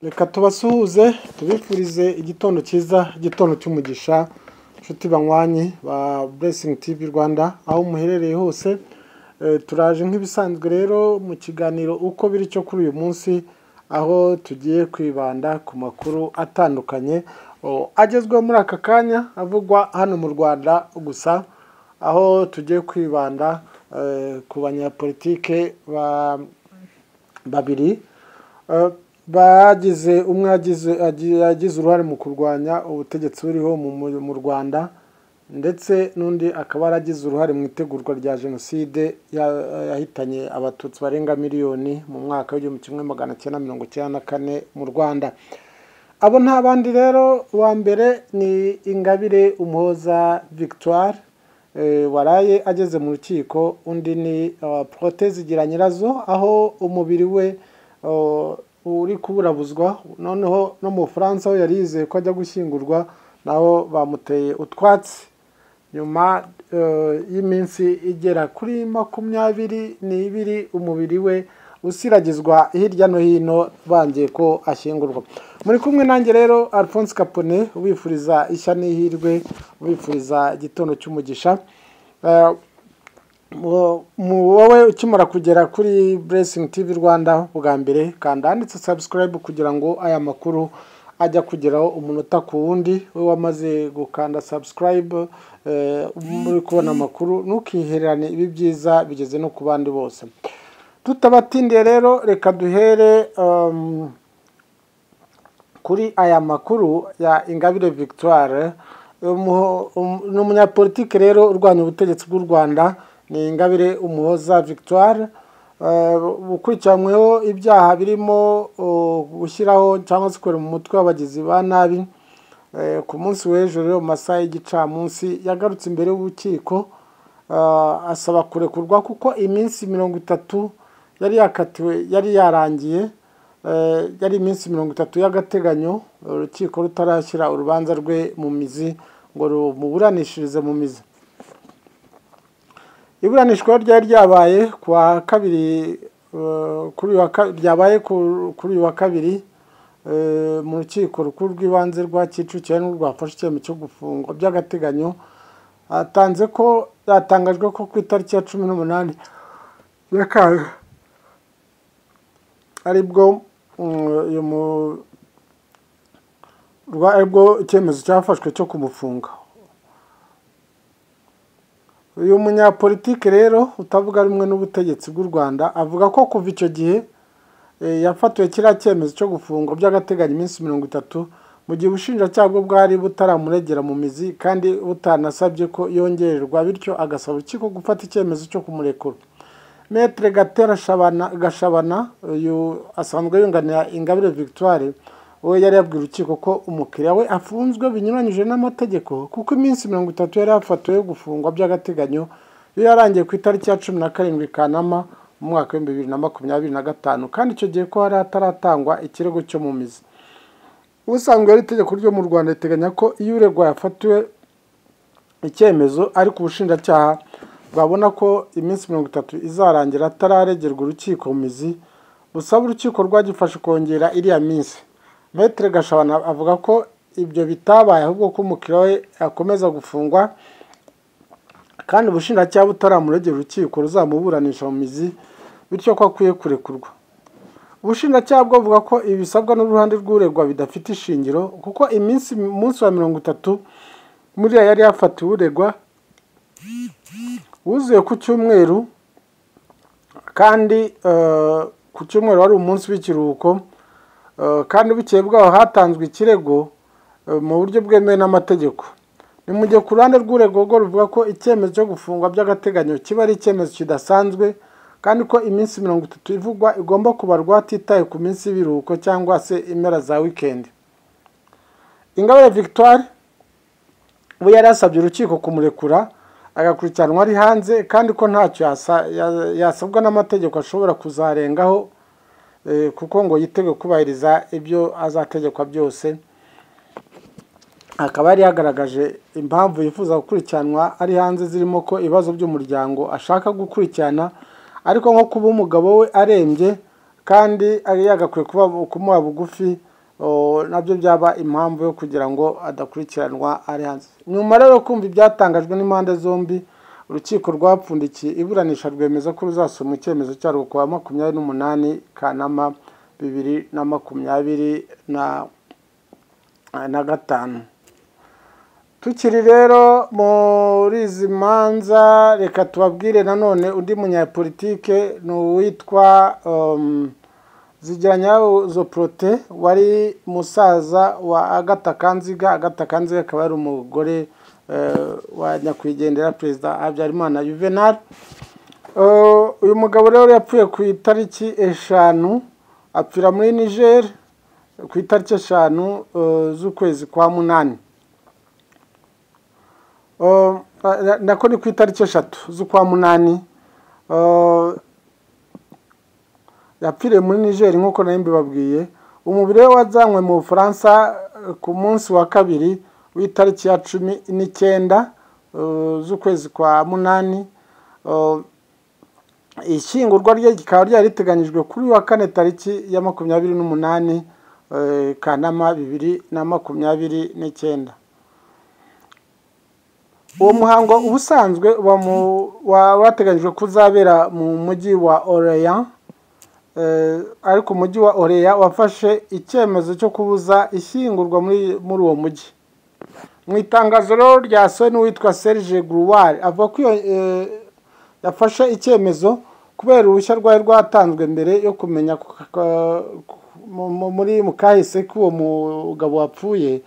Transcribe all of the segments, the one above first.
Reka tubasuhuze tubifurize igitondo cyiza, igitondo cy'umugisha, inshuti banywanyi ba Blessing TV Rwanda aho muherereye hose. Turaje nk'ibisanzwe rero mu kiganiro uko biri cyo kuri uyu munsi, aho tugiye kwibanda ku makuru atandukanye agezweho muri aka kanya avugwa hano mu Rwanda gusa, aho tugiye kwibanda ku banyapolitike babiri bagize umwe yagize uruhare mu kurwanya ubutegetsi buriho mu Rwanda, ndetse n'undi akaba yaragize uruhare mu itegurwa rya jenoside yahitanye abatutsi barenga miliyoni mu mwaka w'1994 mu Rwanda. Abo nta bandi rero, uwa mbere ni Ingabire Umuhoza Victoire waraye ageze mu rukiko, undi ni Protais Zigiranyirazo, aho umubiri we uri kuburabuzwa, noneho no mu Bufaransa aho yari yizeye ko ajya gushyingurwa naho bamuteye utwatsi nyuma y'iminsi igera kuri 22 umubiri we usiragizwa hirya no hino bangiye ko ashyingurwa. Muri kumwe nanjye rero Alphonse Capone, ubifuriza ishya n'ihirwe, ubifuriza igitondo cy'umugisha. Wowe ukimara kugera kuri Blessing TV Rwanda bwa mbere, kanda handitse subscribe kugira ngo aya makuru ajya kugeraho umunota ku wundi. We wamaze gukanda subscribe muri kubona amakuru, ntukihererane ibi byiza bigeze no ku bandi bose. Tutabatindiye rero, reka duhere kuri aya makuru ya Ingabire Victoire. Ni umunyapolitike rero urwanya ubutegetsi bw'u Rwanda, ni Ingabire Umuhoza Victoire, ukurikiranyweho ibyaha birimo gushyiraho cyangwa se gukorera mu mutwe w'abagizi ba nabi. Ku munsi w'ejo rero mu masaha y'igicamunsi yagarutse imbere y'urukiko asaba kurekurwa kuko iminsi 30 yari yakatiwe yari yarangiye, yari iminsi 30 y'agateganyo, urukiko rutarashyira urubanza rwe mu mizi ngo rumuburanishirize mu mizi. Iburanishwa ryari ryabaye kuwa kabiri, ryabaye kuri uyu wa kabiri mu rukiko rukuru rw'ibanze rwa Kicukiro n'urwafashe icyemezo cyo gufungwa by'agateganyo. Atanze ko yatangajwe ko ku itariki ya 18 Nyakanga aribwo aribwo icyemezo cyafashwe cyo kumufunga. Uyu munyapolitike rero utavuga rumwe n'ubutegetsi bw'u Rwanda avuga ko kuva icyo gihe yafatiwe kiriya cyemezo cyo gufungwa by'agateganyo iminsi 30, mu gihe ubushinjacyaha bwo bwari butaramuregera mu mizi kandi butanasabye ko yongererwa, bityo agasaba urukiko gufata icyemezo cyo kumurekura. Maître Gatera Gashabana, uyu asanzwe yunganira Ingabire Victoire, we yari yabwiye urukiko ko umukiriya we afunzwe binyuranyije n'amategeko, kuko iminsi 30 yari yafatiwe yo gufungwa by'agateganyo yo yarangiye ku itariki ya 17 Kanama mu mwaka wa 2025, kandi icyo gihe ko hari hataratangwa ikirego cyo mu mizi. Ubusanzwe ari itegeko ryo mu Rwanda riteganya ko iyo uregwa yafatiwe icyemezo ariko ubushinjacyaha bwabona ko iminsi 30 izarangira atararegerwa urukiko mu mizi, busaba urukiko rwagifashe kongera iriya minsi. Maître Gashabana avuga ko ibyo bitabaye, ahubwo ko umukiriya we akomeza gufungwa kandi ubushinjacyaha butaramuregera urukiko ruzamuburanisha mu mizi, bityo ko akwiye kurekurwa. Ubushinjacyaha bwo buvuga ko ibisabwa n'uruhande rw'uregwa bidafite ishingiro, kuko iminsi umunsi wa 30 muri yari yafatiwe uregwa wuzuye ku cyumweru, kandi ku cyumweru wari umunsi w'ikiruhuko, kandi bukeye bwaho hatanzwe ikirego mu buryo bwemewe n'amategeko. Ni mu gihe ku ruhande rw'uregwa rwo ruvuga ko icyemezo cyo gufungwa by'agateganyo kiba ari icyemezo kidasanzwe, kandi ko iminsi 30 ivugwa igomba kubarwa hatitawe ku minsi y'ibiruhuko cyangwa se impera za weekend. Ingabire Victoire we yari yasabye urukiko kumurekura agakurikiranwa ari hanze, kandi ko ntacyo yasabwa n'amategeko ashobora kuzarengaho, kuko ngo yiteguye kubahiriza ibyo azategekwa byose. Akaba yari yagaragaje impamvu yifuza gukurikiranwa ari hanze, zirimo ko ibibazo by'umuryango ashaka gukurikirana, ariko nko kuba umugabo we arembye kandi ari yagakwiye kuba kumuha bugufi, nabyo byaba impamvu yo kugira ngo adakurikiranwa ari hanze. Nyuma rero kumva ibyatangajwe n'impande zombi, urukiko rwapfundikiye iburanisha rwemeza ko ruzasoma icyemezo cyarwo ku wa 28 Kanama 2025. Tukiri rero muri izi manza, reka tubabwire nanone undi munyapolitike, ni uwitwa Zigiranyirazo Protais, wari musaza wa Agatha Kanziga. Agatha Kanziga akaba ari umugore wa nyakwigendera Perezida Habyarimana Juvenal. Uyu mugabo rero yapfuye ku itariki 5, apfira muri Niger ku itariki 5 z'ukwezi kwa 8. Nako ni ku itariki 3 z'ukwa 8. Yapfiriye muri Niger nk'uko nari mbibabwiye. Umubiri we wazanywe mu Bufaransa ku munsi wa kabiri w'itariki ya 19 z'ukwezi kwa 8. Ishyingurwa rye rikaba ryari riteganyijwe kuri wa kane tariki ya 28 Kanama 2029. Uwo muhango ubusanzwe wateganyijwe kuzabera mu mujyi wa Orléans, ariko umujyi wa Orléans wafashe icyemezo cyo kubuza ishyingurwa muri uwo mujyi. Mu itangazo rero ryasohowe n'uwitwa Serge Grouard, avuga ko yafashe icyemezo kubera uruhushya rwari rwatanzwe mbere yo kumenya muri mu kahise k'uwo mugabo wapfuye.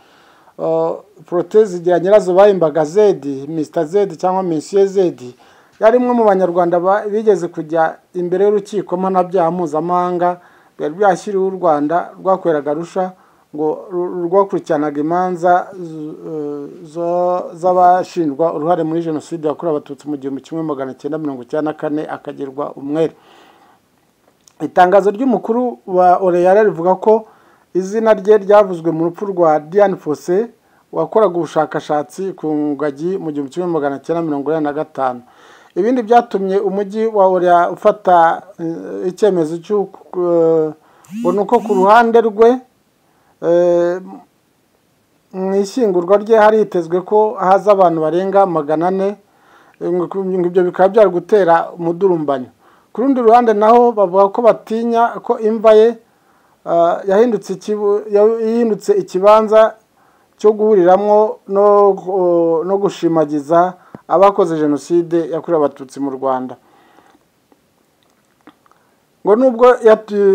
Protais Zigiranyirazo bahimbaga Zedi, Mr Zedi cyangwa Monsieur Zedi, yari umwe mu Banyarwanda bigeze kujya imbere y'urukiko mpanabyaha mpuzamahanga byari byashyiriweho u Rwanda rwakoreraga Arusha, ngo rwakurikiranaga imanza z'abashinjwa uruhare muri jenoside yakorewe Abatutsi mu 1994 akagirwa umwere. Itangazo ry'umukuru wa Orléans rivuga ko izina rye ryavuzwe mu rupfu rwa Diane Fossey wakoraga ubushakashatsi ku ngagi mu 1985. Ibindi byatumye umujyi wa Orléans ufata icyemezo cy'uko uko ku ruhande rwe mu ishyingurwa rye haritezwe ko haza abantu barenga 400, ibyo bikaba byari gutera umudurumbanyo. Ku rundi ruhande naho bavuga ko batinya ko imva ye yahindutse ikibanza cyo guhuriramo no gushimagiza abakoze jenoside yakorewe Abatutsi mu Rwanda. Ngo nubwo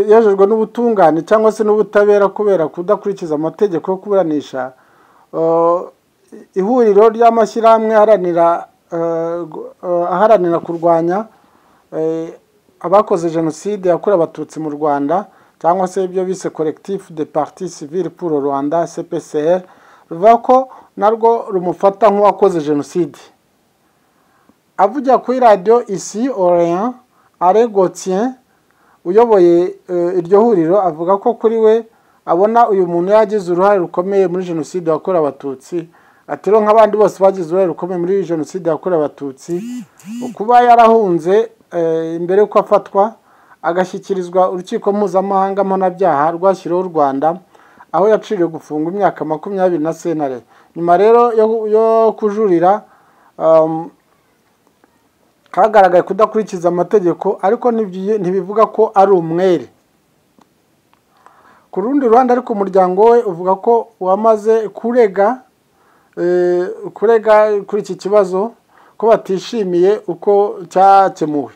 yajejwe n'ubutungane cyangwa se n'ubutabera kubera kudakurikiza amategeko yo kuburanisha, ihuriro ry'amashyirahamwe aharanira kurwanya abakoze jenoside yakorewe Abatutsi mu Rwanda, cyangwa se ibyo bise Collectif de Partis Civils pour le Rwanda CPCR, ruvuga ko narwo rumufata nk'uwakoze jenoside. Avugira kuri radiyo Ici Orléans, Alain Gauthier uyoboye iryo huriro avuga ko kuri we abona uyu muntu yagize uruhare rukomeye muri jenoside yakorewe Abatutsi. Ati rero nk'abandi bose bagize uruhare rukomeye muri jenoside yakorewe Abatutsi, kuba yarahunze imbere y'uko afatwa agashyikirizwa urukiko mpuzamahanga mpanabyaha rwashyiriweho u Rwanda, aho yaciriwe gufungwa imyaka 20 na sentare. Nyuma rero yo kujurira hagaragaye kudakurikiza amategeko, ariko ntibivuga ko ari umwere. Ku rundi ruhande ariko umuryango we uvuga ko wamaze kurega kuri iki kibazo, ko batishimiye uko cyakemuwe.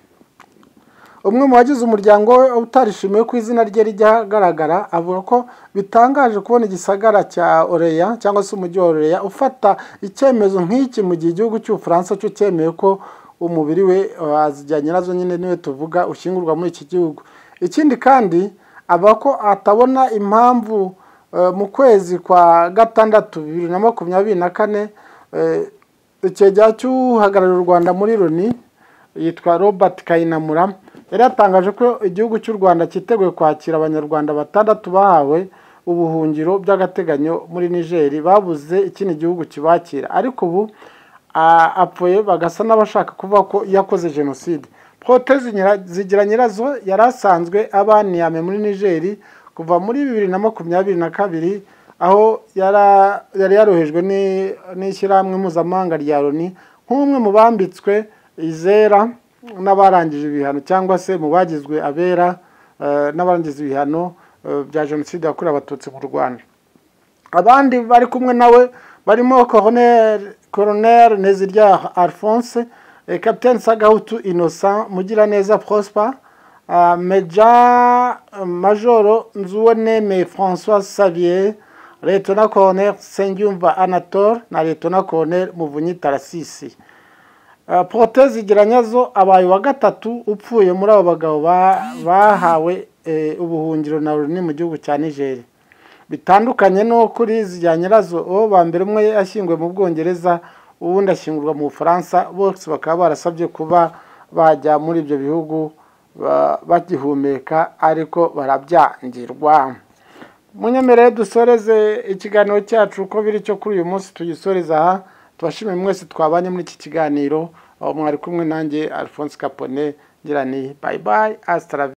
Umwe mu bagize umuryango we utarishimiye ko izina rye rijya ahagaragara avuga ko bitangaje kubona igisagara cya Orléans cyangwa se umujyi wa Orléans ufata icyemezo nk'iki mu gihe igihugu cy'Ubufaransa cyo cyemeye ko umubiri we Zigiranyirazo nyine niwe tuvuga ushyingurwa muri iki gihugu. Ikindi kandi avuga ko atabona impamvu mu kwezi kwa 6 2024 icyegera cy'uhagarariye u Rwanda muri Loni yitwa Robert Kayinamura yari yatangaje ko igihugu cy'u Rwanda cyiteguye kwakira Abanyarwanda 6 bahawe ubuhungiro by'agateganyo muri Niger babuze ikindi gihugu kibakira, ariko ubu apfuye bagasa n'abashaka kuvuga ko yakoze jenoside. Protais Zigiranyirazo yari asanzwe aba Niamey muri Niger kuva muri 2022, aho yari yarohejwe n'ishyirahamwe mpuzamahanga rya Loni nk'umwe mu bambitswe izera n'abarangije ibihano, cyangwa se mu bagizwe abera n'abarangiza ibihano bya jenoside yakorewe Abatutsi mu Rwanda. Abandi bari kumwe nawe barimo Colonel Nteziryaha Alphonse, Capitaine Sagahutu Innocent, Mugiraneza Prosper, Meja Majoro Nzuweneme François Xavier, Lieutenant Colonel Nsengiyumva Anatole na Lieutenant Colonel Muvunyi Tarasisi. Protais Zigiranyirazo abaye wa gatatu upfuye muri abo bagabo bahawe ubuhungiro na Loni mu gihugu cya Niger. Bitandukanye no kuri Zigiranyirazo, uwo ba mbere umwe yashyinguwe mu Bwongereza, uwundi ashyingurwa mu Bufaransa, bose bakaba barasabye kuba bajya muri ibyo bihugu bagihumeka, ariko barabyangirwa. Munyemerere dusoreze ikiganiro cyacu uko biri cyo kuri uyu munsi, tugisoreza aha. Tubashimiye mwese twabanye muri iki kiganiro, aho mwari kumwe nanjye Alphonse Capone, ngira ni bye bye, hasta la.